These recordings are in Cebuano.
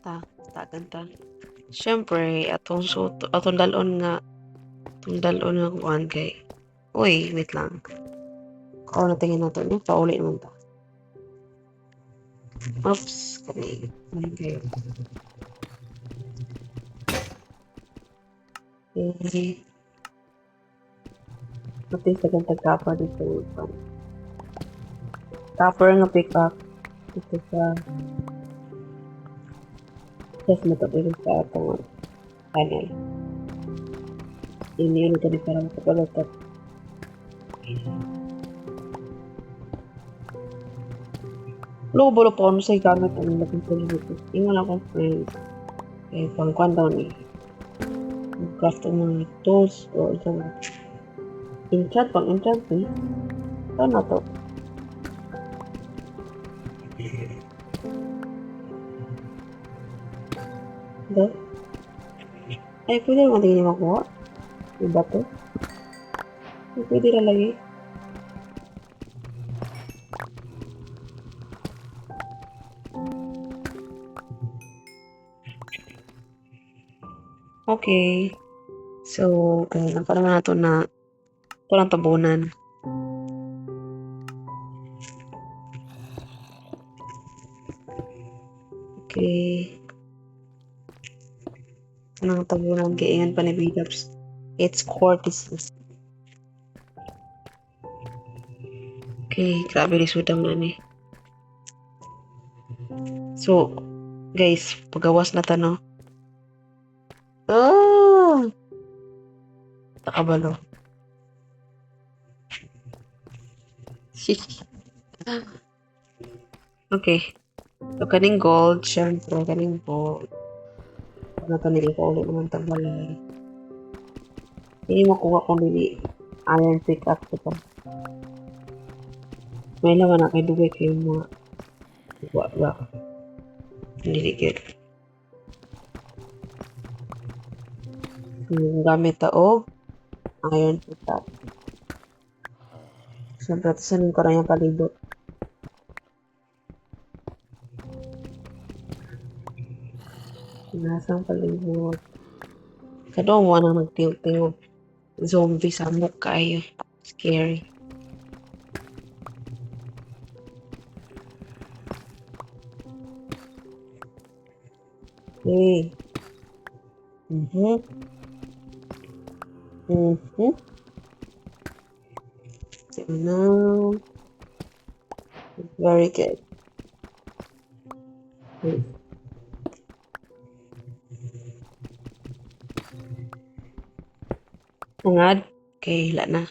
Ta, tagan ta. Siyempre, atong suot, atong dalon nga kuan kay. Uy, wait lang. Kao na tingin nato ni pauli naman ta. Oops, kani. Okay. Okay. Pati sa kang tag-copper dito. Copper nga pick up dito sa chest na to dito sa atong panel. Ini yun ito ni para makapalot. Lubo pa ano sa gamit ang laking dito. Ingon akong friend. Eh, pang kwan daw ni. Craft ang mga tools o isang enchant, pang enchant eh. Saan na to? Ito? Ay, pwede naman tingin makuha. Iba to? Ay, pwede na lagi. Okay. So, kung pa naman nato na ito lang tabunan. Okay. Anong tabunan? Kaiingan pa ni Bidabs. It's cortices. Okay, grabe lisudan man eh. So, guys, pagawas na ta, no? Oh! Nakabalo. Okay. So, kaning gold, syempre, kaning gold. Ano to nila ulit naman tabalay. Hindi makuha kung dili iron pickaxe ito. May laman na kay dugay kayo mga wa wa. Hindi good. Yung gamit ta og iron pickaxe. Siyempre, sanin ko na yung palibot. Nasang palibot. Kadong wa na nagtingog zombie sa samok kaayo. Scary. Okay. So now, very good. Tungad. Okay, hila na.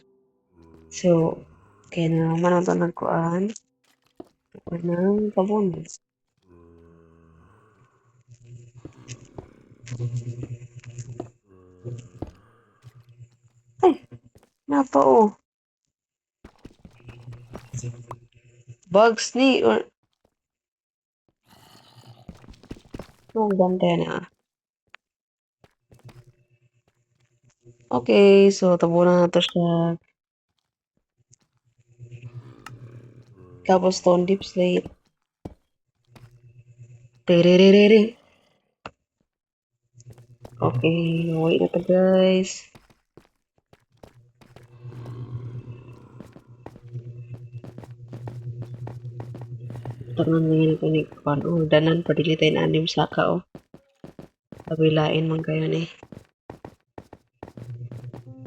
So, okay na naman ang ito nagkuan. Nang tabunan. Ay, napa oh. Bugs ni or Ang ganda na. Okay, so tabunan na to siya. Cobblestone deep slate. Tererere. Okay, wait na to guys. Tangan nga ito ni Kwan. Oh, danan pa dili tayo anim saka oh. Kabilain man kayo ni.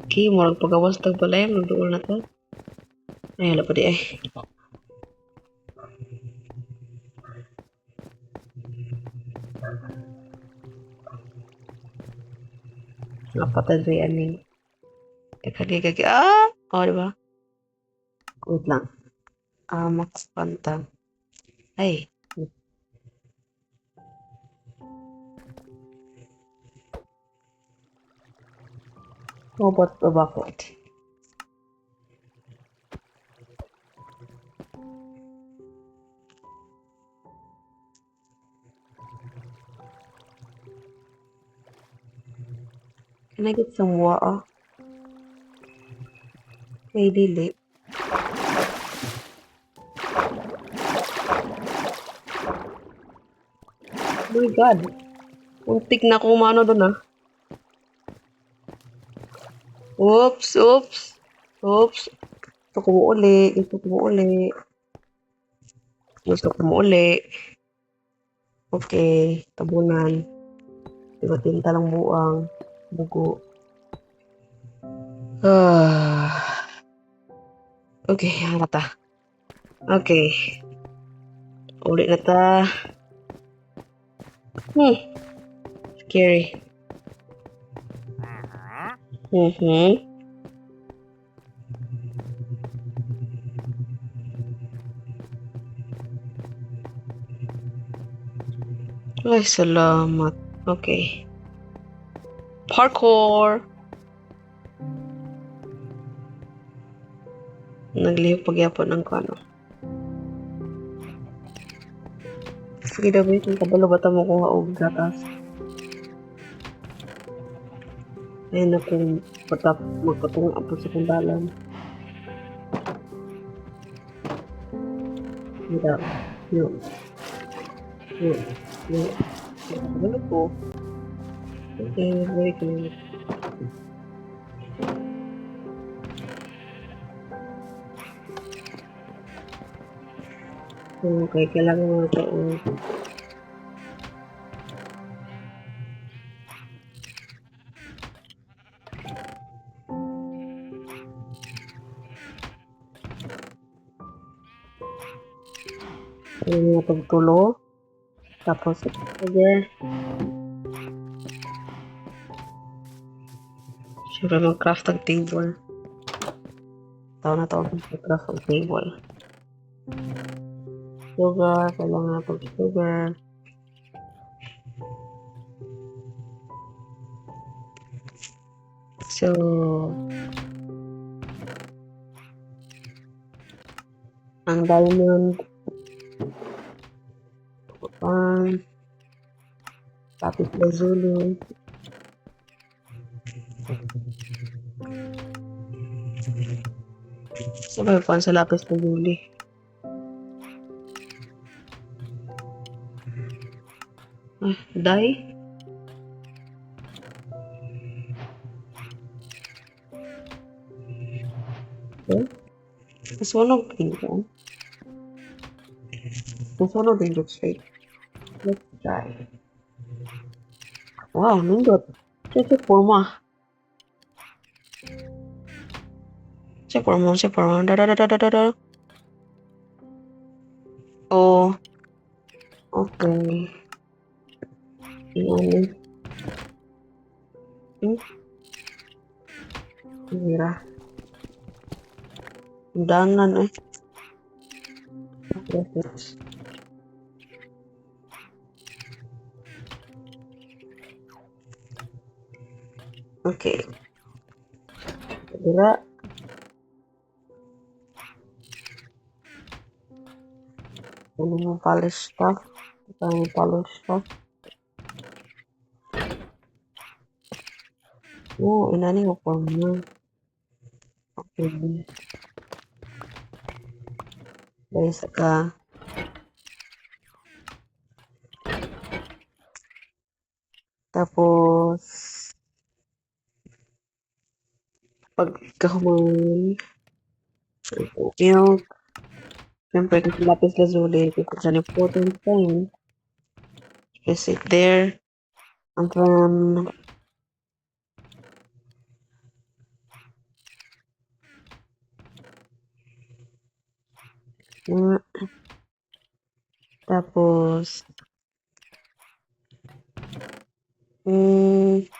Okay, murag pagawas tag balay, magduol na to. Ay, hala pa di ay. Napatay rin aning. Kagi kagi ah! Oh, di ba? Wait lang. Ah, makapanta. Ay. How about the bucket? Can I get some water? Ay, dili. Uy, God. Muntik na ako umano doon ah. Oops, oops. Oops. Gusto ko mo uli. Gusto ko mo uli. Gusto ko mo uli. Okay, tabunan. Diba tinta lang buang. Bugo. Ah. Okay, ano ta? Okay. Uli na ta. Scary. Ay, salamat. Okay. Parkour! Naglihok pagyapon ang kano. Sige daw, wait. Kabalo ba mo kuha og gatas? Ayun na kung patap magpatunga po sa kong dalan. Mira. Yun. Yun. Yun. Kabalo ko. Okay, very good. Okay, kailangan mo ito. Ayun nga pagtulo. Tapos, sugar. Siyempre, mag-craft ng table. Taon na taon mag-craft ng table. Sugar, kailangan natin sugar. So, ang diamond, ang lapis lazuli. Sa may pan sa lapis lazuli? Ah, dye? Okay. Nasunog din ko. Nasunog din ko straight. Let's try. Wow, nindot. Check check forma. Check forma, check forma. Da da da da da da da. Oh. Okay. Yan. Mira. Undangan eh. Graphics. Okay. Dira. Ano mo polish stuff? Ito yung polish stuff. Oh, inani mo forma. Okay. Guys, ka. Tapos, pagkahuman, milk. Siyempre, kasi lapis lazuli, it's an important thing. Place it there. And then, tapos, three,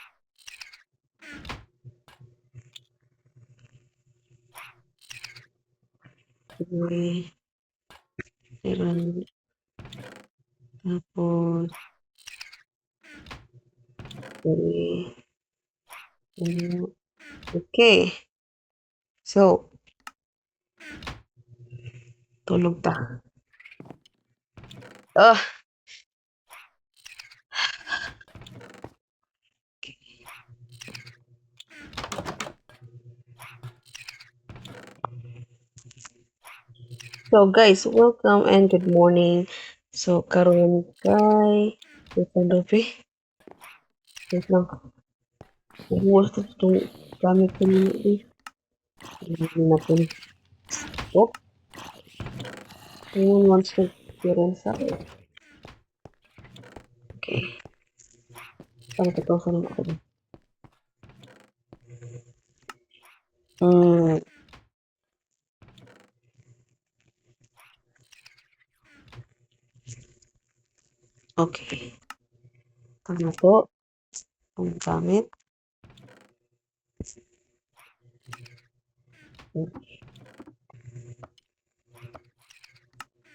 seven, tapos, three, two, okay. So, tulog ta. Ah! So guys, welcome and good morning. So karon kay Wait lang daw, be. Wait lang. Huwas to itong gamit ko nila, eh. Hindi natin. Oh! Anyone wants to experience that? Okay. Paano ito sa naman ako? Okay. Tama po. Ang gamit.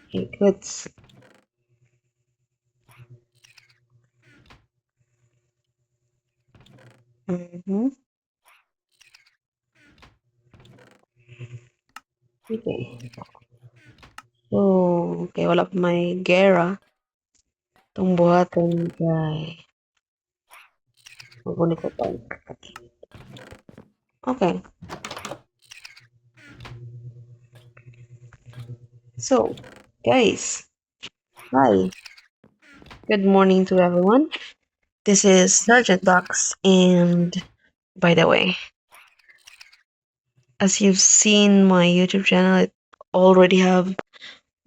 Okay, good. Okay. So, okay, wala pa may gera. Itong buhaton kay magunit ko pa. Okay. So, guys, hi. Good morning to everyone. This is Sergeant Box, and by the way, as you've seen my YouTube channel, it already have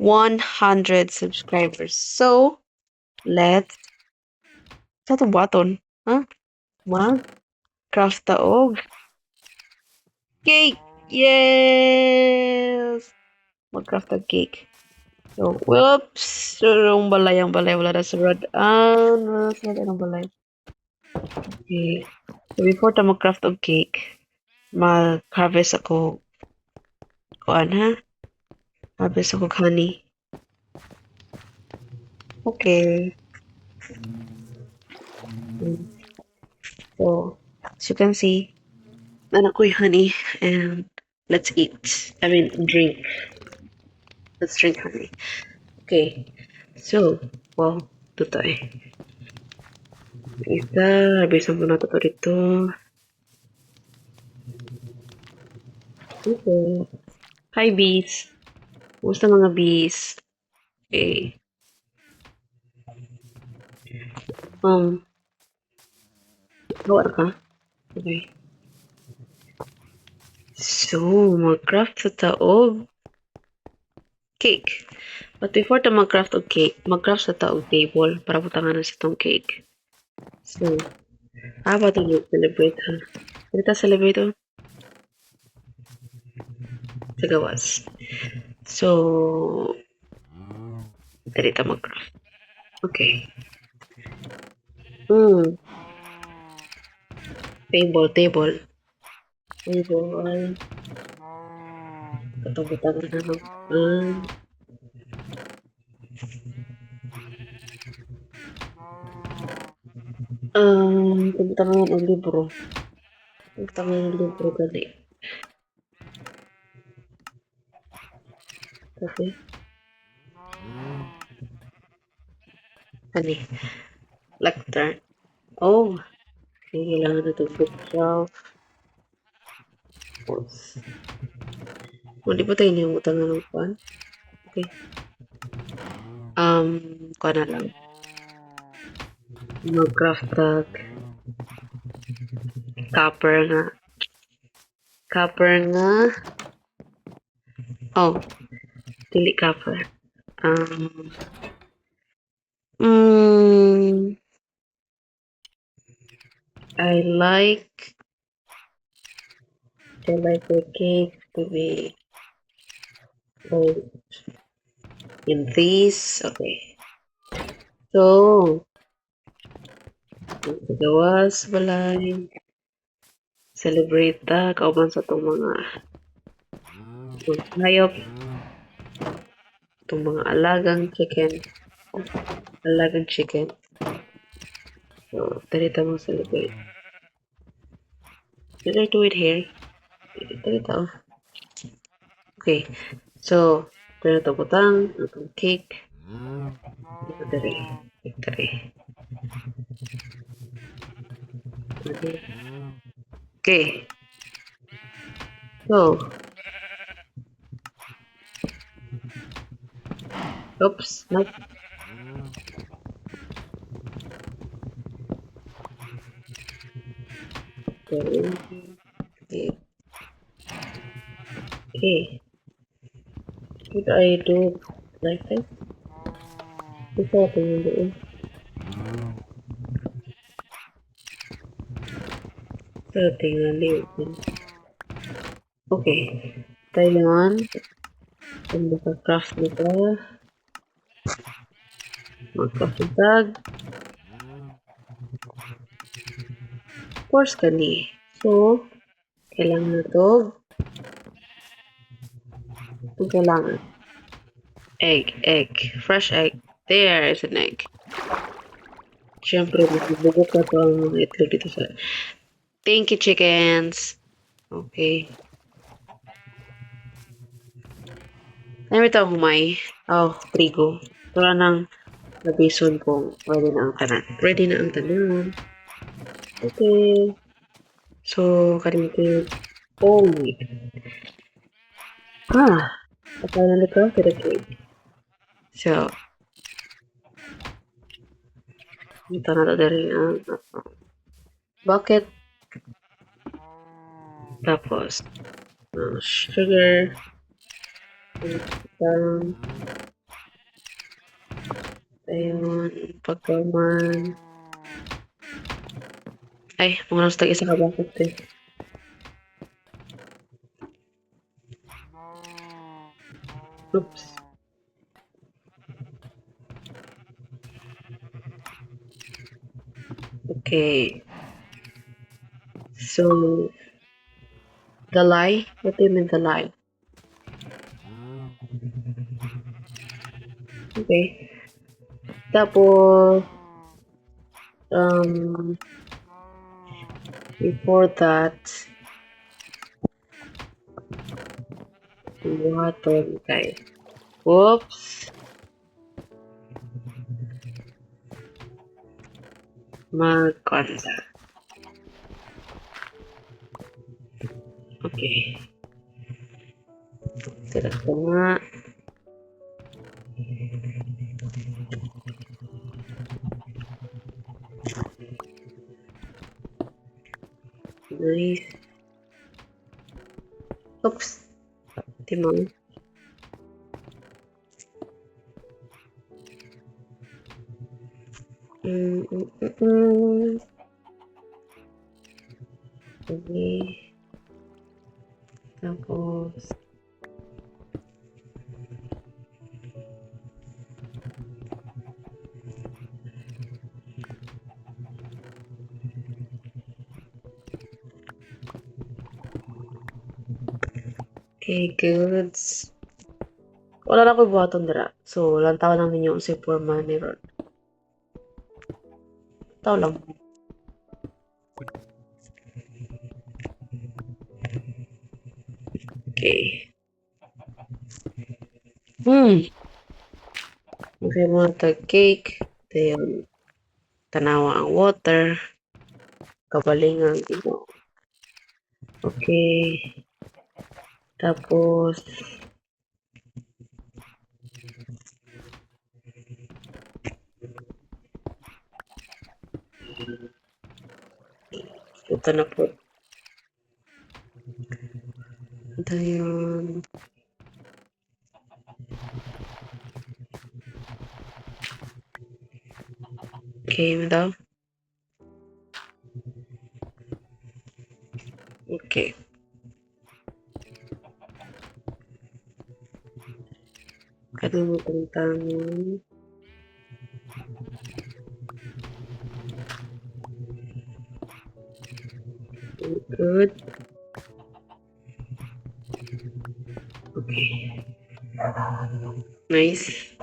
100 subscribers. So, let's sa itong buhaton, huh? Mag-craft ta og cake! Yes! Mag-craft og cake. So, whoops! Yung balay, ang balay. Wala na surad. Ah, wala na surad ang balay. Okay. So, before ta mag-craft og cake, mag-harvest ako kuan ha? Harvest ako honey. Okay. So, as you can see, anak ko'y honey, and let's eat. I mean, drink. Let's drink honey. Okay. So, well, ito tayo. Isa, harvestan po natin ito dito. Okay. Hi, bees. Kumusta mga bees? Okay. Gawa na ka? Okay. So, mag-craft sa taog cake. But before ta mag-craft og cake, mag-craft sa taog table para butangan na sa tong cake. So, how about we celebrate, ha? Pwede ta celebrate, oh? Sa gawas. So, dali ta mag-craft. Okay. Table, table. Table. Katong butangan na ng butangan og libro. Butangan og libro gani. Okay. Kani. Lectern. Oh. Okay, kailangan na itong bookshelf. Oops. Kung di pa tayo niyong utangan ng kuwan. Okay. Kuwan na lang. Mag-craft tag. Copper nga. Copper nga. Oh. Dili copper. I like the cake to be in this. Okay. So, gawas balay. Celebrate ta kauban sa itong mga hayop, itong mga alagang chicken. Alagang chicken. So, dali ta mo celebrate. Did I do it here? Dali ta. Okay. So, dali ta butang atong cake. Dito dali. Dali. Okay. So, oops, nope. Okay. Okay. Should I do like this? Ito ating doon. So, tingnan din. Okay. Tayo. Kung maka-craft nito. Mag-craft ng tag. Of course, kani. So, kailangan na to. Ang kailangan. Egg, egg. Fresh egg. There is an egg. Siyempre, magbubugok na to ang mga itlog dito sa. Thank you, chickens. Okay. Ano ito humay? Oh, trigo. Wala nang nabison kung ready na ang tanan. Ready na ang tanan. Okay. So, kalimti. Oh my God. Ah, I finally crafted a cake. So, ito na ito rin ang bucket. Tapos, sugar. Ayun, pagkaman. Ay, mga nasa isa ka bucket eh. Oops. Okay. So, the lie? What do you mean the lie? Okay. Tapos, before that, buhaton kay. Whoops. Magkonta. Okay. Tira ko nga. Nice. Oops. Timon. Okay. Tapos, okay, goods. Wala na ko buhaton dira. So, lantaw lang ninyo si forma ni ron. Tao lang. Okay. Okay, mga tag cake. Dayon, tanawa ang water. Kabalingan imo. Okay. Tapos, ito na po. Dayon. Okay, daw. Okay. Kalimutan tangon. Good. Okay. Nice.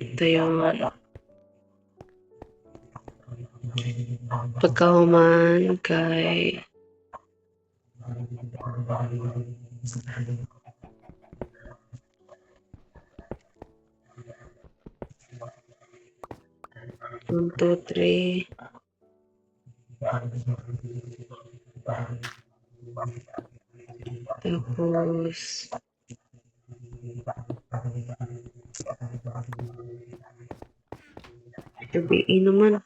Ito yung pagkahuman kay 1, 2, 3. Tapos, gabi naman.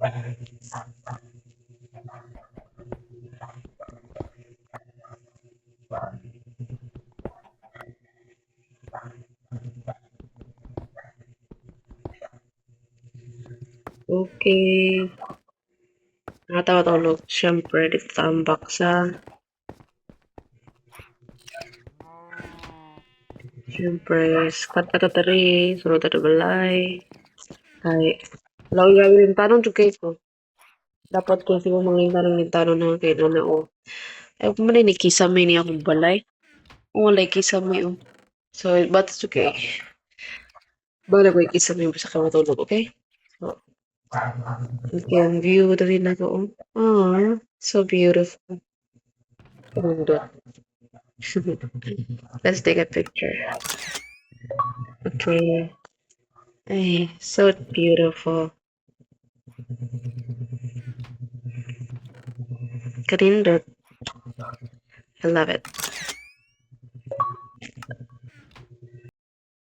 Okay. Nakatawa tulog. Siyempre, dito tambak sa. Siyempre, squat ka ta diri, sulod ta balay. Kay, wala ko grabe rin tanong jud kay ko. Dapat ko siguro mga tanong ni tanong na kay na o. Ay, kung man ni kisame ni akong balay. Wala kisame oh. So, but it's okay. Bala ko kisame sa ka matulog, okay? So, okay, ang view diri na ko. Oh, aw, so beautiful. Mundo. Let's take a picture. Okay. Ay, so beautiful. Kanindot. I love it.